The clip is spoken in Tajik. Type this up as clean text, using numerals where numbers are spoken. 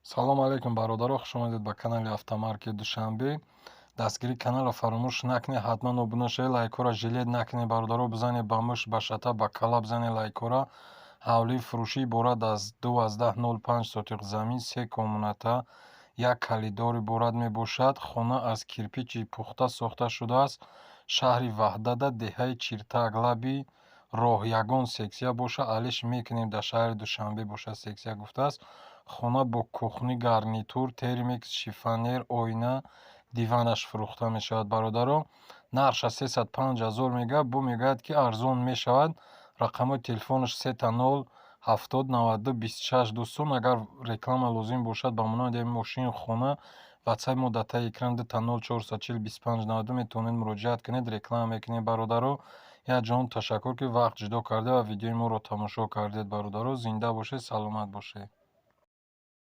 Салом алейкум, бародаро, хушомадед ба канали Автомаркет Душанбе. Дастгирии каналро фаромӯш накунед, ҳатман обуна шавед, лайкҳоро жалеть накунед, бародаро, бизанед ба муш, ба шата, ба кала бизанед лайкҳоро. Ҳавлии фурӯшӣ иборат аз 2,05 сотих замин, се комната, як коридор иборат мебошад. Хона аз кирпичи пухта сохта шудааст. Шаҳри Ваҳдата, деҳаи Чиртак, лаби роҳ. Ягон сексия бошад, алиш мекунем, дар шаҳри Душанбе бошад, сексия гуфтааст. Хона бо кухни, гарнитур, термикс, шифоньер, оина, диванаш фурӯхта мешавад, бародаро. Нархша 305 000 мегӯяд, бо мегӯяд, ки арзон мешавад. Рақамҳои телефонаш 000 70 92 26. Дӯстон, агар реклама лозим бошад, ба монанди мошину хона, ватсапи мо дар таи экран 00440 25 92, метавонед муроҷиат кунед, реклама мекунем, бародаро. Як ҷаҳон ташаккур, ки вақт ҷудо карда ва видеои моро тамошо кардед, бародаро. Зинда бошед, саломат бошед.